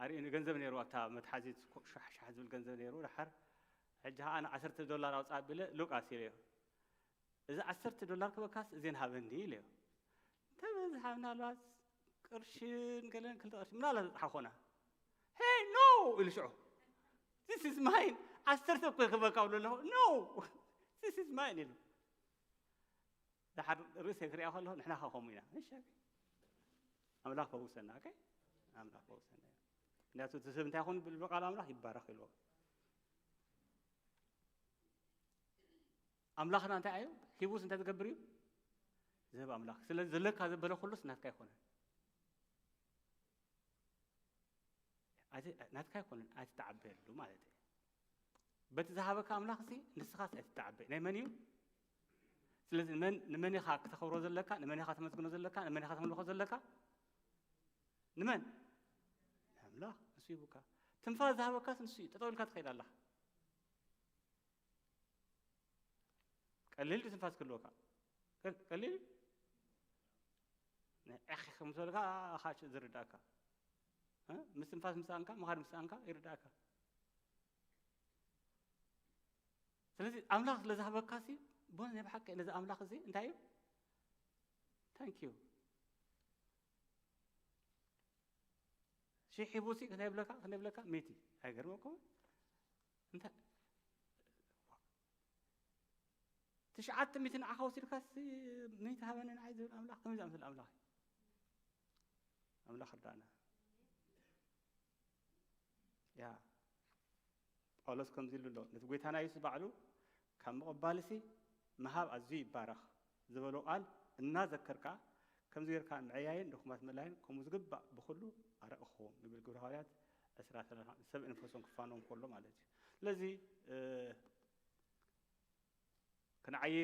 ኣርእኒ። ገንዘብ ነይሩ ኣብታ መትሓዚት ሻሕ ሻሕ ዝብል ገንዘብ ነይሩ። ደሓር ሕጂ ከዓ ኣነ ዓሰርተ ዶላር ኣውፅእ ኣቢለ ሉቃስ ኢለዮ። እዚ ዓሰርተ ዶላር ክበካስ እዜን ሃበኒ ኢለዮ። እንተ በዝሓ ምናልባት ቅርሽን ገለን ክልተ ቅርሺ ምናልባት ዝፀሓኾና። ሄይ ኖ ኢሉ ሽዑ this is mine። ዓሰርተ እኮ ክበካ ብሎ ኣለኹ። No, this is mine ኢሉ። ደሓር ርእሰይ ክሪኣ ከለኹ ንሕና ከ ከምኡ ኢና። እሺ፣ ኣምላኽ ፈውሰና። ኦኬ፣ ኣምላኽ ፈውሰና። ምክንያቱ እቲ ሰብ እንታይ ይኹን ብቃል ኣምላኽ ይባረኽ ኢልዎ። ኣምላኽና እንታይ እዩ ሂቡስ እንታይ ዝገብር እዩ? ዝህብ ኣምላኽ። ስለዚ ዘለካ ዘበለ ኩሉስ ናትካ ኣይኮነን። ናትካ ኣይኮነን፣ ኣይትተዓበየሉ ማለት እዩ። በቲ ዝሃበካ ኣምላኽ ሲ ንስኻስ ኣይትተዓበ። ናይ መን እዩ? ስለዚ ንመን ኢኻ ክተኸብሮ ዘለካ? ንመን ኢኻ ተመስግኖ ዘለካ? ንመን ኢኻ ተምልኾ ዘለካ? ንመን? ንኣምላኽ። ንሱ ሂቡካ። ትንፋስ ዝሃበካስ ንሱ እዩ። ጠጠው ኢልካ ትኸይድ ኣለኻ። ቀሊል ትንፋስ ክህልወካ ቀሊል። ንዕኺ ከምሰልካ ኣኻ ዝርዳእካ። ምስትንፋስ ምሳንካ ምኻድ ምሳንካ ይርዳእካ። ስለዚ ኣምላኽ ስለዝሃበካ ሲ ቦነ ናይ ብሓቂ ነዚ ኣምላኽ እዚ እንታይ እዩ? ታንክ ዩ። ሽሕ ሂቡሲ ክንደይ ብለካ ክንደይ ብለካ ሚእቲ። ኣይገርመኩም? እንታይ ትሽዓተ ሚእቲ ንዓኻ ወሲድካስ ሚእቲ ሃበኒ ንዓይ ዝብል ኣምላኽ ከመይ ዝኣምሰለ ኣምላኽ እዩ? ኣምላኽ ርዳእና። ያ ጳውሎስ ከምዚ ኢሉ ኣሎ፣ ነቲ ጎይታና የሱስ ባዕሉ ካብ ምቕባልሲ ምሃብ ኣዝዩ ይባረኽ ዝበሎ ቃል እናዘከርካ ከምዚ ጌርካ ምዕያይን ድኹማት ምእላይን ከምኡ ዝግባእ ብኹሉ ኣረእኹዎም ይብል ግብረ ሃዋርያት ዕስራ ሰላሳ ሰብ መንፈሶም ክፋኖም ከሎ ማለት እዩ። ስለዚ ክንዓየ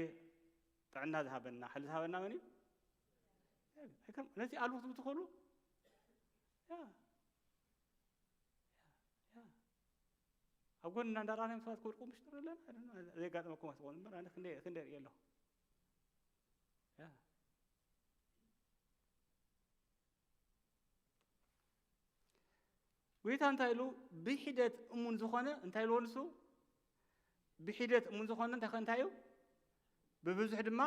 ጥዕና ዝሃበና ሓይሊ ዝሃበና መን እዩ? ነዚ ኣልቦ ክትብሉ ትኽእሉ? ኣብ ጎንና እንዳራና ምሳት ክወድቁ ምሽጥር ኣለና። ዘጋጠመኩም ኣትኾኑ እምበር ኣነ ክንደይ ርእየ ኣለኹ። ጎይታ እንታይ ኢሉ? ብሒደት እሙን ዝኾነ እንታይ ኢልዎ ንሱ? ብሒደት እሙን ዝኾነ እንታይ እንታይ እዩ? ብብዙሕ ድማ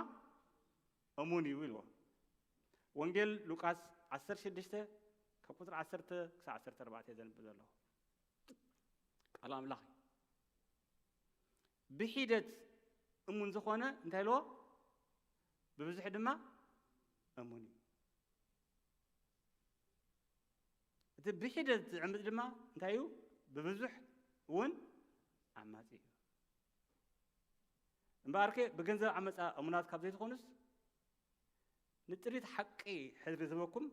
እሙን እዩ ኢልዎ። ወንጌል ሉቃስ ዓሰርተ ሽዱሽተ ካብ ቁፅሪ ዓሰርተ ክሳብ ዓሰርተ ኣርባዕተ ዘንብ ዘለኹ ቃል ኣምላኽ እዩ። ብሒደት እሙን ዝኾነ እንታይ ኢልዎ? ብብዙሕ ድማ እሙን እዩ። እቲ ብሒደት ዝዕምፅ ድማ እንታይ እዩ? ብብዙሕ እውን ዓማፂ እዩ። እምበኣርከ ብገንዘብ ዓመፃ እሙናት ካብ ዘይትኾኑስ ንጥሪት ሓቂ ሕድሪ ዝህበኩም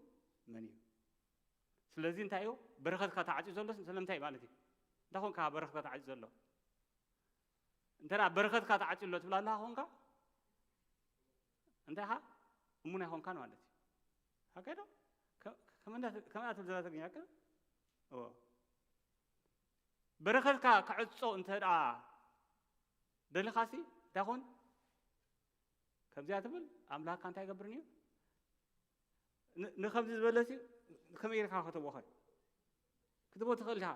መን እዩ? ስለዚ እንታይ እዩ በረኸትካ ተዓፅዩ ዘሎስ ስለምንታይ ማለት እዩ? እንታይ ኮንካ በረኸትካ ተዓፅዩ ዘሎ? እንተ በረኸትካ ተዓፅዩ ኣሎ ትብላ ኣለካ ኮንካ እንታይ ኻ እሙን ኣይኮንካን ማለት እዩ። ሓቀዶ? ከምኣ ትብል ዘላ ትግርኛ ከ በረኸትካ ክዕፆ እንተ ደኣ ደሊኻሲ እንታይ ኾን ከምዚኣ ትብል ኣምላኽካ እንታይ ይገብርን እዩ? ንኸምዚ ዝበለሲ ከመይ ኢልካ ከተቦኸ ክትቦ ትኽእል ኢኻ።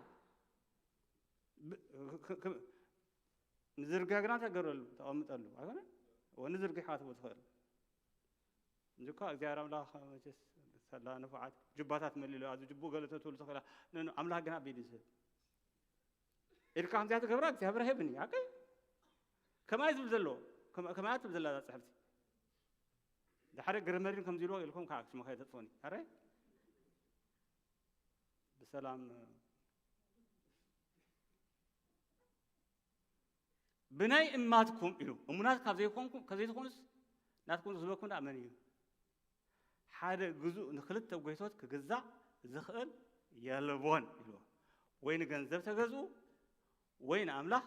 ንዝርግሕ ግና ተገረሉ ተቐምጠሉ ኣይኮነ ንዝርግሕ ክትቦ ትኽእል እንጂ እኳ እግዚኣብሔር ኣምላኽ መቸስ ሰላ ንፉዓት ጁባታት መሊሉ ኣብዚ ጅቡእ ገለ ተትብሉ ትኽእላ ኣምላኽ ግና ኣቢሉ ዝህብ ኢልካ ከምዚኣ ትገብራ እግዚኣብሔር ሄብኒ ኣቀ ከማይ ዝብል ዘሎ ከማያ ትብል ዘላ እዛ ፅሕፍቲ ዝሓደ ግረመሪን ከምዚ ኢልዎ ኢልኩም ከዓ ሽመ ከየተጥፎኒ ኣረ ብሰላም ብናይ እማትኩም ኢሉ እሙናት ካብ ዘይኮንኩም ካብ ዘይትኾኑስ ናትኩም ዝህበኩም ደኣ መን እዩ? ሓደ ግዙእ ንክልተ ጎይቶት ክግዛእ ዝኽእል የልቦን ኢልዎ። ወይ ንገንዘብ ተገዝኡ ወይ ንኣምላኽ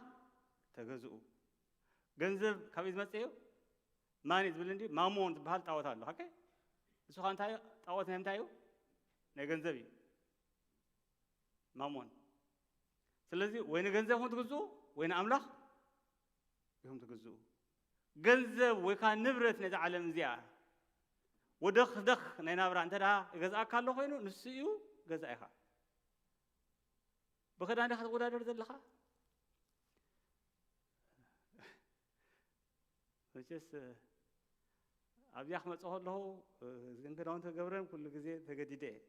ተገዝኡ። ገንዘብ ካበይ ዝመጽእ እዩ? ማኒ ዝብል እንዲ ማሞን ዝበሃል ጣዖት ኣሎ። ሓቀይ? ንሱ ኸኣ እንታይ እዩ? ጣዖት ናይ ምንታይ እዩ? ናይ ገንዘብ እዩ። ማሞን። ስለዚ ወይ ንገንዘብ ኢኹም ትግዝኡ ወይ ንኣምላኽ ኢኹም ትግዝኡ። ገንዘብ ወይ ከዓ ንብረት ነዛ ዓለም እዚኣ ወደኽደኽ ናይ ናብራ እንተ ደኣ ይገዝኣካ ኣሎ ኮይኑ ንሱ እዩ ገዛኢኻ። ብኽዳን ዲኻ ትወዳደር ዘለኻ? መቸስ ኣብዚኣ ክመፅእ ከለኹ እዚን ክዳውንቲ ክገብረን ኩሉ ግዜ ተገዲደ እየ።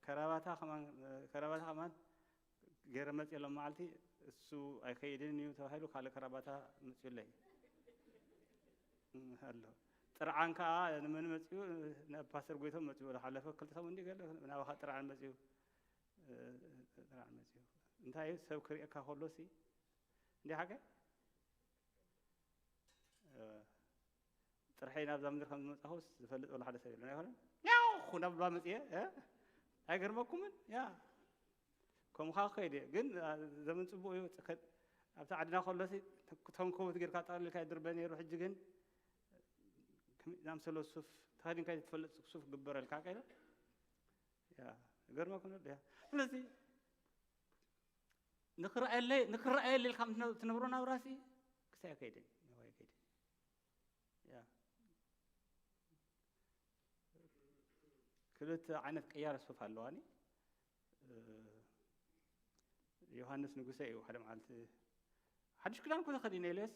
ከራባታ ከማን ከራባታ ከማን ገይረ መፅእ ሎም መዓልቲ እሱ ኣይከይድን እዩ ተባሂሉ ካልእ ከራባታ መፅኡለይ ኣሎ። ጥርዓን ከዓ ንመን መፅኡ? ናብ ፓስተር ጎይቶም መፅኡ። ዝሓለፈ ክልተ ሰሙን እንዲ ገለ ናባኻ ጥርዓን መፅኡ። ጥርዓን መፅኡ እንታይ እዩ? ሰብ ክርእየካ ከሎ ሲ እንዲ ሓቀ ጥርሐይ ናብዛ ምድሪ ከም ዝመፃኹስ ዝፈልጥ ወላ ሓደ ሰብ የለን ኣይኮነን። ያው ናብ ባ መፅየ ኣይገርመኩምን ያ ከምኻ ከይደ ግን ዘመን ፅቡቅ እዩ። ኣብቲ ዓድና ከሎሲ ተንኮበት ጌርካ ጠቅልልካ ይድርበ ነይሩ። ሕጂ ግን ናምሰሎ ሱፍ ተኸዲንካ ትፈልጥ ሱፍ ግበረልካ ቀይረ ገርመኩም ያ ስለዚ ንክረኣየለይ ንክረኣየለይ ኢልካ ትነብሮ ናብራሲ ክሳይ ከይደ ከይደ ክልተ ዓይነት ቅያር ሱፍ ኣለዋኒ። ዮሃንስ ንጉሰ እዩ ሓደ መዓልቲ ሓድሽ ክዳን እኮ ተኸዲነ ኢለስ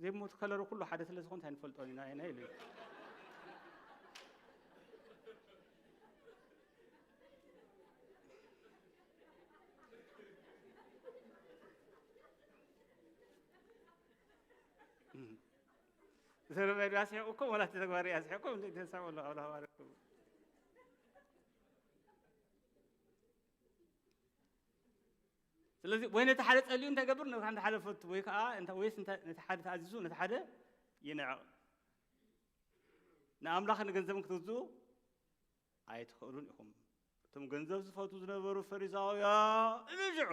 ዘይሞት ከለሩ ኩሉ ሓደ ስለ ዝኾን እንታይ ንፈልጦን ኢና ኢና ኢሉ ዘረባይ ዶ ኣስሒቁኩም ወላ እቲ ተግባር ኣስሒቁኩም እንደ ተሳቀሉ ኣውላ ባረኩም ስለዚ ወይ ነቲ ሓደ ጸልዩ እንታይ ገብር ነቲ ሓደ ፈቱ ወይ ከዓ ወይስ ነቲ ሓደ ተኣዚዙ ነቲ ሓደ ይንዕቕ ንኣምላኽ ንገንዘብን ክትግዝኡ ኣይትኽእሉን ኢኹም እቶም ገንዘብ ዝፈቱ ዝነበሩ ፈሪሳውያ እብዝዑ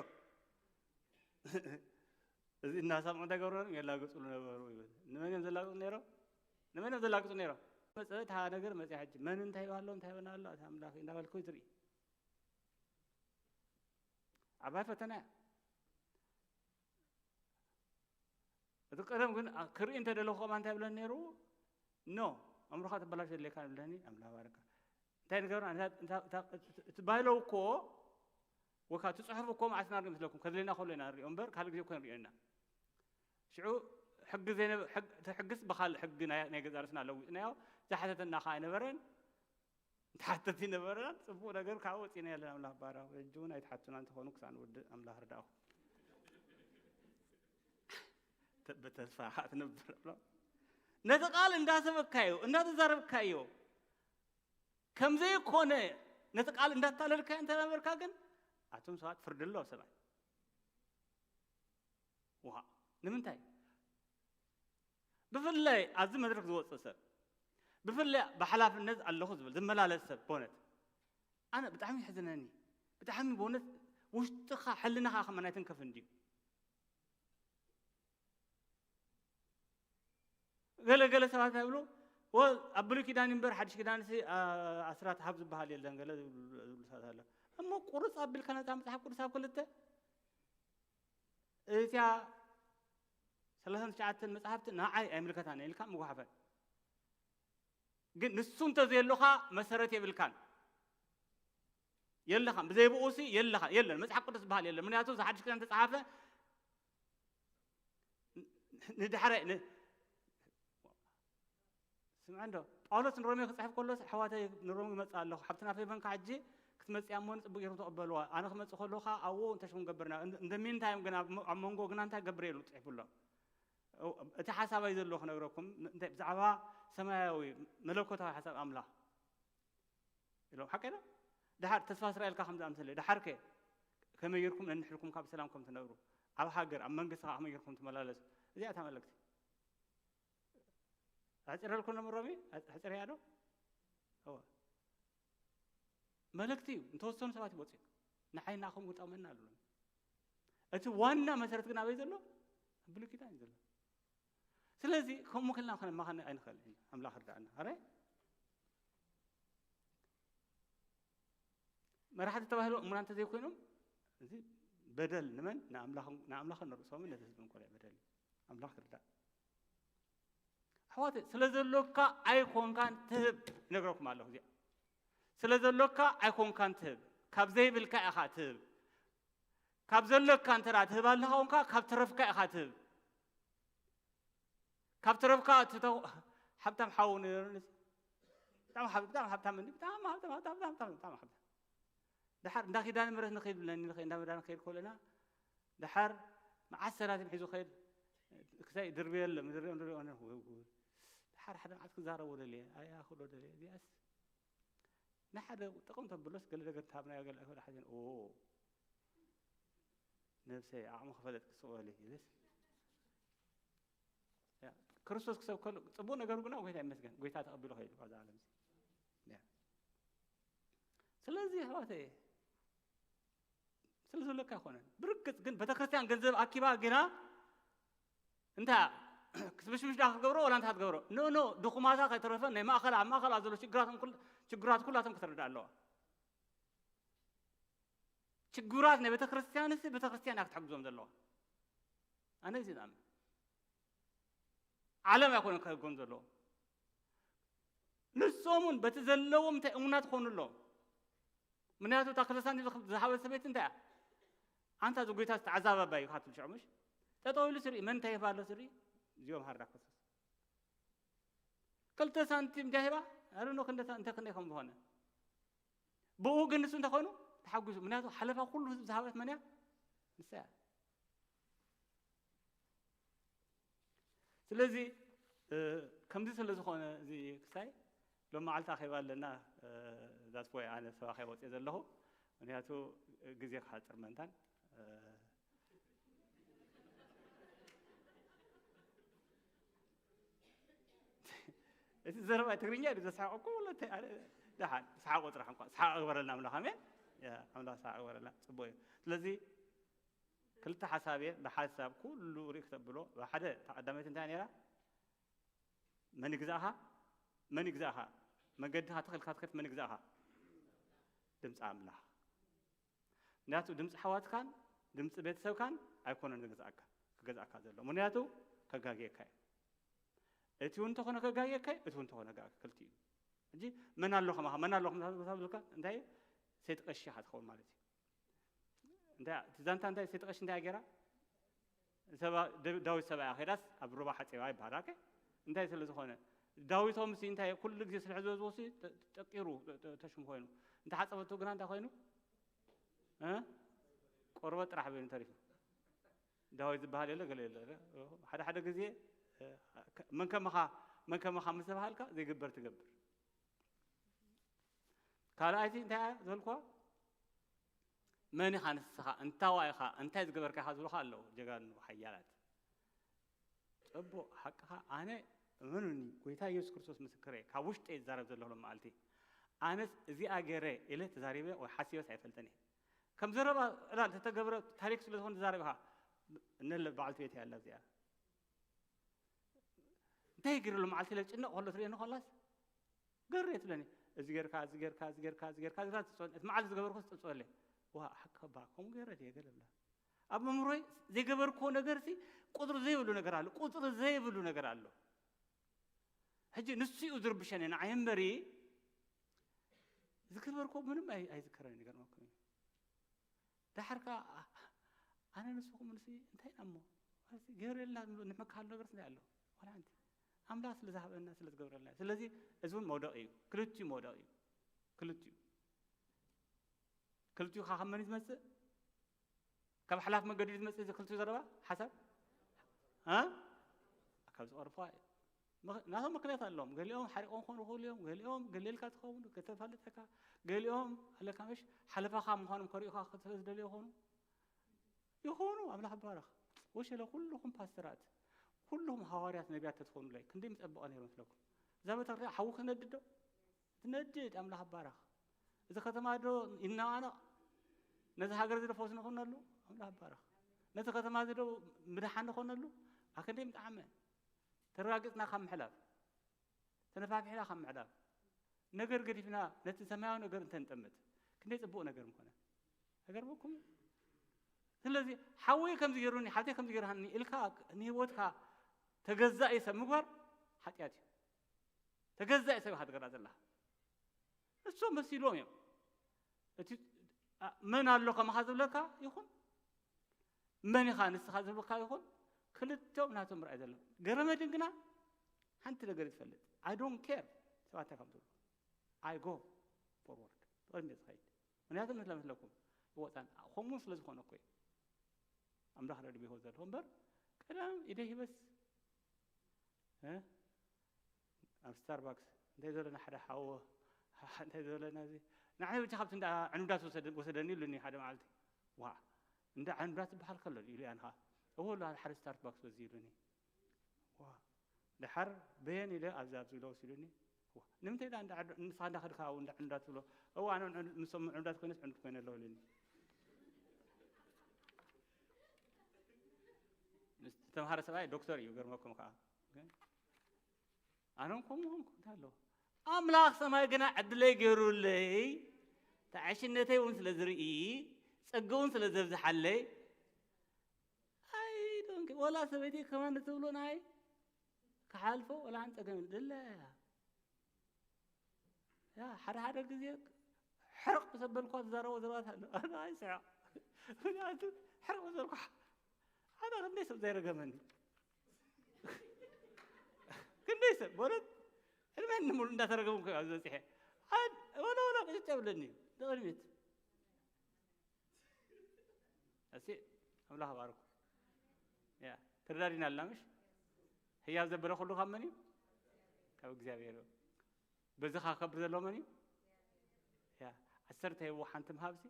እዚ እናሰምዑ እንታይ ገብሩ ነሮም የላግፅሉ ነበሩ ይብል ንመን እዮም ዘላግፁ ነሮም ንመን እዮም ዘላግፁ ነሮም መፀ እታ ነገር መፅያ ሕጂ መን እንታይ ይባሎ እንታይ ይበና ኣሎ እቲ ኣምላኽ እንዳበልኩ ትርኢ ዓባይ ፈተና እያ እቲ ቀደም ግን ክርኢ እንተደለኹ ከማ እንታይ ብለን ነይሩ ኖ ኣምሮኻ ተበላሽ ዘድለካ ብለኒ ኣምላኽ ባረካ እንታይ ንገብር እቲ ባይለው እኮ ወካ እቲ ፅሑፍ እኮ መዓስ ናርኢ ምስለኩም ከድለና ከሎ ኢና ንሪኦ እምበር ካልእ ግዜ እኮ ንሪኦ ኢና ሽዑ ሕጊ ዘይነበ ሕግ- እቲ ሕግስ ብካልእ ሕጊ ናይ ናይ ገዛ ርእስና ለዊጥናዮ ዝሓተተና ከዓ ኣይነበረን እንተሓተት ይነበረና ፅቡቅ ነገር ከዓ ወፂና ያለን ኣምላኽ ባራ ሕጂ እውን ኣይትሓቱና እንተኾኑ ክሳብ ንውድእ ኣምላኽ ርዳእኹም ተ- ብተስፋ ከዓ ትነብር ኣሎ ነቲ ቃል እንዳሰበካዮ እንዳተዛረብካዮ ከም ዘይኮነ ነቲ ቃል እንዳታለልካዮ እንተነበርካ ግን ኣቱም ሰባት ፍርዲ ኣሎ ኣብ ሰማይ ውሃ ንምንታይ ብፍላይ ኣብዚ መድረክ ዝወፅእ ሰብ ብፍላይ ብሓላፍነት ኣለኹ ዝብል ዝመላለስ ሰብ ኮነት ኣነ ብጣዕሚ ይሕዝነኒ ብጣዕሚ ብእውነት ውሽጥኻ ሕልናኻ ከመ ናይ ትንከፍ እንድዩ ገለ ገለ ሰባት ይብሉ ኣብ ብሉይ ኪዳን እምበር ሓድሽ ኪዳን ኣስራት ሃብ ዝበሃል የለን ገለ ዝብሉ ሰባት ኣሎ እሞ ቁርፅ ኣቢልካ ነታ መፅሓፍ ቅዱስ ኣብ ክልተ እዚኣ ሰላሳን ትሽዓተን መጽሓፍቲ ንዓይ ኣይምልከታን ኢልካ ምጉሓፈን ግን ንሱ እንተዘየሎኻ መሰረት የብልካን የለኻን ብዘይ ብኡሲ የለኻ የለን መጽሓፍ ቅዱስ ዝበሃል የለን ምክንያቱ እዚ ሓድሽ ክዳን ተጸሓፈ ንድሕረ ስምዐ እንዶ ጳውሎስ ንሮሜ ክፅሕፍ ከሎስ ኣሕዋተይ ንሮሜ ክመፅእ ኣለኹ ሓብትና ፌቨን ከዓ ሕጂ ክትመፅያ እሞ ንፅቡቅ ገይርኩም ተቐበልዋ ኣነ ክመፅእ ከለኹ ከዓ ኣብኡ እንተሽኩም ገብርና እንደ ሚንታይም ግን ኣብ መንጎ ግና እንታይ ገብር ኢሉ ፅሒፉ ኣሎ እቲ ሓሳብ ኣዩ ዘለዎ ክነግረኩም እንታይ ብዛዕባ ሰማያዊ መለኮታዊ ሓሳብ ኣምላኽ ኢሎም ሓቀ ዶ ድሓር ተስፋ እስራኤልካ ከም ዝኣምሰለ ድሓር ከ ከመይ ጌርኩም ነንሕልኩም ካብ ሰላም ከም ትነብሩ ኣብ ሃገር ኣብ መንግስቲ ከ ከመይ ጌርኩም ትመላለሱ እዚኣ እታ መልእክቲ ኣሕፅረልኩም ነምሮሚ ኣሕፅርያ ዶ? እወ። መልእክቲ እዩ። እንተወሰኑ ሰባት ይወፅኡ። ንዓይ ንኣኹም ግጠመና ኣሉ። እቲ ዋና መሰረት ግን ኣበይ ዘሎ? ኣብ ብሉይ ኪዳን እዩ ዘሎ። ስለዚ ከምኡ ክልና ከነማኸን ኣይንኽእል ኢና። ኣምላኽ ርዳእና። ኣረ መራሕቲ ተባሂሎም እሙናን እንተዘይኮይኖም፣ እዚ በደል ንመን? ንኣምላኽን ንርእሶምን ነቲ ህዝብን ኮሎ በደል እዩ። ኣምላኽ ክርዳእ። ኣሕዋት፣ ስለ ዘሎካ ኣይኮንካን ትህብ። ይነግረኩም ኣለኹ እዚኣ። ስለ ዘሎካ ኣይኮንካን ትህብ። ካብ ዘይብልካ ኢኻ ትህብ። ካብ ዘሎካ እንተ ደኣ ትህብ ኣለኻ ኮንካ፣ ካብ ተረፍካ ኢኻ ትህብ። ካብ ተረፍካ ትተው-፣ ሓብታም ሓው ነይሩኒ። ብጣዕሚ ሓብ-፣ ብጣዕሚ ሓብታም እንዲ፣ ብጣዕሚ ሓብታም፣ ብጣዕሚ፣ ብጣዕሚ፣ ብጣዕሚ፣ ብጣዕሚ ሓብታም። ደሓር እንዳ ኪዳነ ምሕረት ንኸይድ ብለኒ፣ ንኸይድ፣ እንዳ መድኃኔዓለም ንኸይድ ከለና፣ ደሓር መዓት ሰናቲም ሒዙ ኸይድ፣ ክሳይ ድርብየሎም፣ ድርብዮም፣ ድርብዮም፣ ወይ ጉድ። ደሓር ሓደ መዓት ክዛረቦ ደልየ፣ ኣይ፣ ኣኽብሮ ደልየ። እዚኣስ ንሓደ ጥቕም ተብሎስ ገለ ነገር እንተሃብናዮ ገለ ኣይኮነ ሓዚን። ኦ፣ ነብሰይ ዓቕሚ ክፈለጥ ክስቕ በሊ ኢልስ። ያ፣ ክርስቶስ ክሰብ ከሎ ጽቡቕ ነገሩ ግና ጎይታ ይመስገን፣ ጎይታ ተቐቢሉ ኸይዱ ካብዛ ዓለም እዚ። ያ። ስለዚ ኣሕዋተይ፣ ስለ ዘለካ ኣይኮነን። ብርግጽ ግን ቤተክርስትያን ገንዘብ ኣኪባ ግና እንታይ ክትምሽምሽ ዳ ክትገብሮ ወላ እንታይ ክትገብሮ? ኖ፣ ኖ፣ ድኹማታ ከይተረፈ ናይ ማእከል፣ ኣብ ማእከል ኣብ ዘሎ ሽግራት ኩል-፣ ሽግራት ኩላቶም ክትርዳእ ኣለዋ። ሽግራት ናይ ቤተክርስትያንስ ቤተክርስትያን እያ ክትሕግዞም ዘለዋ። ኣነ እዚ ዝኣምን። ዓለም ኣይኮነን ክህጎም ዘለዎ። ንሶም እውን በቲ ዘለዎም እንታይ እሙናት ክኾኑ ኣለዎም። ምክንያቱ እታ ክልተ ሳንቲም ዝኸ-፣ ዝሃበት ሰበይቲ እንታይ እያ? ኣንታ እዚ ጎይታ ዝተዓዛበባ እዩ ካትብል ሽዑ ምሽ? ጠጠው ኢሉ ስርኢ፣ መን እንታይ ይህባ ኣሎ ስርኢ? እዚኦም ሃርዳ ክርስቶስ። ክልተ ሳንቲም እንታይ ሂባ? ኣረ ኖ ክንደ ሳ-፣ እንተ ክንደይ ከም ዝኾነ። ብኡ ግን ንሱ እንተኾይኑ ተሓጒሱ። ምክንያቱ ሓለፋ ኩሉ ህዝቢ ዝሃበት መን እያ? ንሳ እያ። ስለዚ፣ እ፣ ከምዚ ስለ ዝኾነ እዚ ክሳይ ሎም መዓልቲ ኣኼባ ኣለና፣ እ፣ that's why ኣነ ሰባኺ ወፅየ ዘለኹ። ምክንያቱ ግዜ ክሓፅር መንታን፣ እ፣ እቲ ዘረባ ትግርኛ እዩ ዘስሓቀኩም ወላ እንታይ? ኣነ ደሓን ሰሓቁ ጥራሕ እንኳ ሰሓቅ እግበረልና ኣምላኽ። ኣሜን። ያ፣ ኣምላኽ ሰሓቅ እግበረልና። ጽቡቅ እዩ። ስለዚ ክልተ ሓሳብ እየ፣ ብሓሳብ ኩሉ ርእ ክተብሎ፣ ብሓደ እታ ቀዳመይቲ እንታይ ነይራ? መን ይግዛእኻ? መን ይግዛእኻ? መገድኻ ተኸልካ ትኸድ መን ይግዛእኻ? ድምፂ ኣምላኽ። ምክንያቱ ድምፂ ኣሕዋትካን ድምፂ ቤተሰብካን ኣይኮነን ዝገዝኣካ፣ ክገዝኣካ ዘሎ። ምክንያቱ ከጋግየካ እዩ። እቲ እውን እንተኾነ ከጋግየካ እዩ፣ እቲ እውን እንተኾነ ከጋግየካ፣ ክልቲኡ እዩ። ሕጂ መን ኣሎ ከማኻ፣ መን ኣሎ ከማኻ ዝብልካ እንታይ እዩ? ሰይቲ ቀሺ ኢኻ ትኸውን ማለት እዩ። እንታይ እቲ ዛንታ እንታይ ሰይቲ ቀሺ እንታይ ገይራ? ሰባ-፣ ደ-፣ ዳዊት ሰብኣያ ከይዳስ ኣብ ሩባ ሓጺባ ይበሃል። ኣከ እንታይ ስለ ዝኾነ ዳዊቶም ሲ እንታይ ኩሉ ግዜ ስለ ሕዘዝዎ ሲ ተ-፣ ጠቂሩ ተ-፣ ተ-፣ ተሽሙ ኮይኑ እንተ ሓጸበቱ ግና እንታይ ኮይኑ? እ? ቆርበት ጥራሕ በይኑ ተሪፉ። ዳዊት ዝበሃል የለ ገለ የለ። ሓደ ሓደ ግዜ፣ እ፣ መን ከማኻ፣ መን ከማኻ ምስ ተባሃልካ ዘይግበር ትገብር። ካልኣይቲ እንታይ እያ ዝበልኩዋ? መን ኢኻ ንስኻ? እንታዋ ኢኻ? እንታይ ዝገበርካ ኢኻ ዝብሉኻ ኣለዉ ጀጋኑ ሓያላት። ጽቡቕ፣ ሓቅኻ። ኣነ እመኑኒ፣ ጎይታ ኢየሱስ ክርስቶስ ምስክረይ፣ ካብ ውሽጠይ ዝዛረብ ዘለኹ ሎም መዓልቲ። ኣነስ እዚኣ ገይረ ኢለ ተዛሪበ ወይ ሓሲበስ ኣይፈልጥን እየ። ከም ዘረባ ዕላል ዝተተገብረ ታሪክ ስለ ዝኾነ ትዛረብ ኢኻ። እነለ በዓልቲ ቤት እያ ኣላ እዚኣ። እንታይ ገይረ ሎም መዓልቲ ኢለ ዝጭነቕ ከሎ ትርእየኒ ከላስ፣ ገሬ ትብለኒ። እዚ ጌርካ፣ እዚ ጌርካ፣ እዚ ጌርካ፣ እዚ ጌርካ፣ እዚ ጌርካ፣ ትጽወ-፣ እቲ መዓልቲ ዝገበርኩስ ትጽወለይ። ዋ፣ ሓቅኻ እባ፣ ከምኡ ገይረ ድየ ገለ ብላ። ኣብ መምህሮይ ዘይገበርክዎ ነገርሲ ቁጽሪ ዘይብሉ ነገር ኣሎ፣ ቁጽሪ ዘይብሉ ነገር ኣሎ። ሕጂ ንሱ እዩ ዝርብሸኒ ንዓይ እምበሪ፣ ዝገበርክዎ ምንም ኣይ-፣ ኣይዝከረኒ፣ ይገርመኩም እዩ። ደሓር ከኣ፣ ኣነ ንስኹም ንሲ እንታይ ኢና እሞ? ማለት ገይሩ የለና ዝብሎ ንምክሃል ነገርስ እንታይ ኣሎ? ዋላ ሓንቲ። ኣምላኽ ስለ ዝሃበና፣ ስለ ዝገብረልና። ስለዚ እዚ እውን መውደቂ እዩ። ክልቲኡ መውደቂ እዩ። ክልቲኡ። ክልቲኡ ካብ መን እዩ ዝመጽእ? ካብ ሓላፍ መገዲ እዩ ዝመጽእ እዚ ክልቲኡ ዘረባ? ሓሳብ? እ? ካብ ዝቐርፋ እዩ። ምኽ-፣ ናቶም ምክንያት ኣለዎም። ገሊኦም ሓሪቆም ክኾኑ ይኽእሉ እዮም። ገሊኦም ገሌልካ ትኸውን፣ ከተፋልጠካ። ገሊኦም ኣለካ ምሽ ሓለፋኻ ምዃኖም ከርእዩኻ ክተ-፣ ዝደልዩ ይኾኑ። ይኾኑ፣ ኣምላኽ ይባረኽ። ወሸለ ኩልኹም ፓስተራት፣ ኩሎም ሃዋርያት ነቢያት ተትኾኑለይ ክንደይ ምጸበቐ ነይሩ መስለኩም? እዛ ቤተክርስትያን ሓዊ ክነድድ ዶ? ትነድድ። ኣምላኽ ይባረኽ። እዚ ከተማ ዶ ይነቓነቕ? ነዚ ሃገር እዚ ዶ ፈውሲ ንኾነሉ? ኣምላኽ ይባረኽ። ነቲ ከተማ እዚ ዶ ምድሓን ንኾነሉ? ኣክንደይ ምጠዓመ። ተረጋጊጽና ካብ ምሕላፍ፣ ተነፋፊሕና ካብ ምሕላፍ፣ ነገር ገዲፍና ነቲ ሰማያዊ ነገር እንተንጠምት ክንደይ ጽቡቕ ነገር ምኾነ። ኣይገርመኩም? ስለዚ ሓወይ ከምዚ ገይሩኒ፣ ሓብተይ ከምዚ ገይራኒ ኢልካ ንህይወትካ ተገዛኢ ሰብ ምግባር ሓጢኣት እዩ። ተገዛኢ ሰብ ኢኻ ትገዛ ዘለኻ። እሶም መሲሎም እዮም። እቲ ኣ- መን ኣሎ ከማኻ ዝብለካ ይኹን፣ መን ኢኻ ንስኻ ዝብለካ ይኹን፣ ክልተኦም ናቶም ርኣይ ዘለዎም። ገረመድን ግና ሓንቲ ነገር ትፈልጥ፣ I don't care ሰባት እንታይ ከም ዝብሉ። I go forward፣ ብቕድሚት ዝኸይድ። ምክንያቱ ንመስለኩም ይወፃን ከምኡ ስለ ዝኾነ እኮ እዩ። ኣምላኽ ረድቢ ይሆን ዘለዎ እምበር፣ ቀደም ኢደ ሂበስ እ? ኣብ ስታርባክስ እንታይ ዘለና ሓደ ሓዎ እንታይ ዘለና እዚ ንዓይ ብቻ ካብቲ እንዳ ዕንብዳት ወሰደ- ወሰደኒ ኢሉኒ ሓደ መዓልቲ። ዋ፣ እንዳ ዕንብዳት ዝበሃል ከሎ ኢሉ ያንኻ እዎ ኣሎ ሓደ ስታርባክስ በዚ ኢሉኒ። ዋ፣ ድሓር በየን ኢለ ኣብዚ ኣብዚ ኢለ ወሲዱኒ። ዋ፣ ንምንታይ ዳ እንዳ ዕንዱ- ንስኻ እንዳ ከድካ ኣብኡ እንዳ ዕንብዳት ትብሎ? እዎ፣ ኣነ ንዕንዱ- ንሶም ዕንብዳት ኮይነስ ዕንዱ ኮይነ ኣለኹ ኢሉኒ። ምስ ተምሃረ ሰብኣይ ዶክተር እዩ፣ ገርመኩም ከዓ። ግን ኣነ እውን ከምኡ ኾንኩ፣ እንታይ ኣለዎ? ኣምላኽ ሰማይ ግና ዕድለይ ገይሩለይ፣ ተዓሽነተይ እውን ስለ ዝርኢ፣ ጸግኡ እውን ስለ ዘብዝሓለይ፣ ኣይ ዶንኪ፣ ወላ ሰበይቲ ከማን ትብሎ ናይ ክሓልፎ ወላ ሓንቲ ጸገም የለን። ድለ ያ፣ ሓደ ሓደ ግዜ ሕርቕ ምስ ኣበልኳ ዝዛረቦ ዘረባታት ኣሎ። ኣነ ኣይስሕቕ። ምኽንያቱ ሕርቕ ምስ በልኳ፣ ኣነ ክንደይ ሰብ ዘይረገመኒ። ክንደይ ሰብ፣ በእውነት፣ ዕድመ ንምሉ እንዳተረገምኩ እየ ኣብዚ በጺሐ። ኣን-፣ ወላ፣ ወላ ቅጭጭ የብለኒ። ንቕድሚት። እስቲ ኣምላኽ ባርኩ። ያ፣ ተረዳዲና ኣላ፣ ምሽ? ህያብ ዘበለ ኩሉ ካብ መን እዩ? ካብ እግዚኣብሔር እዩ። በዚ ከከብር ዘለዎ መን እዩ? ያ፣ ዓሰርተ ሂቡ ሓንቲ ምሃብሲ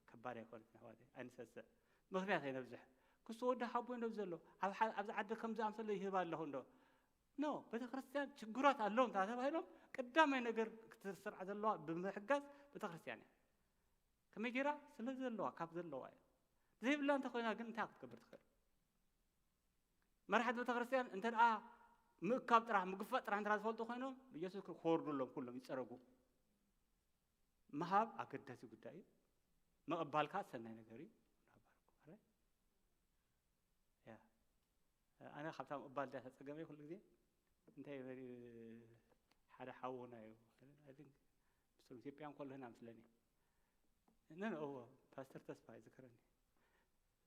ከባድ ኣይኮነትን፣ ኣሕዋተይ፣ ኣይንሰስዕ። ምኽንያት ኣይነብዝሕ። ክሱ ወዲ ሓቦ ይነብ ዘሎ። ኣብ ሓ-፣ ኣብዚ ዓዲ ከም ዝኣምሰለ ይህብ ኣለኹ እንዶ? ኖ፣ ቤተክርስትያን ችግራት ኣለዎም እንተ ተባሂሎም፣ ቀዳማይ ነገር ክትስርዓ ዘለዋ ብምሕጋዝ ቤተክርስትያን እያ። ከመይ ገይራ? ስለ ዘለዋ፣ ካብ ዘለዋ እያ። ዘይብላ እንተኾይና ግን እንታይ ክትገብር ትኽእል? መራሕቲ ቤተክርስትያን እንተ ደኣ ምእካብ ጥራሕ፣ ምግፋጥ ጥራሕ እንተ ዝፈልጡ ኮይኖም፣ ኢየሱስ ክወርዱ ኣለዎም፣ ኩሎም ይጸረጉ። ምሃብ ኣገዳሲ ጉዳይ እዩ። ምቕባል ከኣ ሰናይ ነገር እዩ። ያ። ኣነ ካብታ ምቕባል ድያ ተጸገመ ኩሉ ግዜ። እንታይ በል ሓደ ሓውና እዩ። I think ምስቶም ኢትዮጵያ እንከሎ ህና ምስለኒ። ነን እዎ፣ ፓስተር ተስፋ ይዝክረኒ።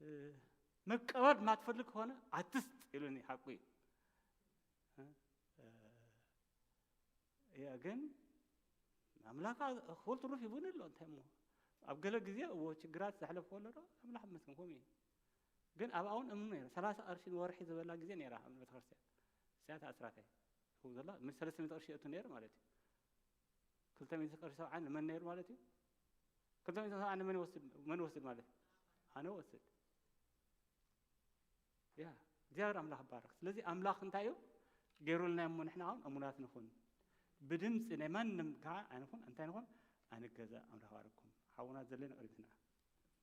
እ፣ መቀበል ማትፈልግ ከሆነ ኣትስጥ ኢሉኒ፣ ሓቁ እዩ። እ፣ እ፣ ያ ግን ኣምላኽ ክፉል ትሩፍ ሂቡኒ ኣሎ። እንታይ እሞ ኣብ ገለ ግዜ እዎ ችግራት ዘሕለፍኩ ኣሎ ዶ? ኣምላኽ ይመስገን ከምኡ እዩ። ግን ኣብኣ እውን እምኑ ነይረ። ሰላሳ ቅርሺ ንወርሒ ዝበላ ግዜ ነይራ ኣብ ቤተክርስትያን። እዚኣ እታ ኣስራተይ ትኸውን ዘላ ምስ ሰለስተ ሚእቲ ቅርሺ የእቱ ነይሩ ማለት እዩ። ክልተ ሚእቲ ቅርሺ ሰብዓ ንመን ነይሩ ማለት እዩ? ክልተ ሚእቲ ሰብዓ ንመን ይወስድ፣ መን ይወስድ ማለት? ኣነ ወስድ። ያ፣ እግዚኣብሔር ኣምላኽ ይባረክ። ስለዚ ኣምላኽ እንታይ እዩ ገይሩልና እሞ ንሕና እውን እሙናት ንኹን። ብድምፂ ናይ ማንም ከዓ ኣይንኹን፣ እንታይ ንኹን? ኣይንገዛእ። ኣምላኽ ባርኩም። ሓውና ዘለኒ ቅድሚትና።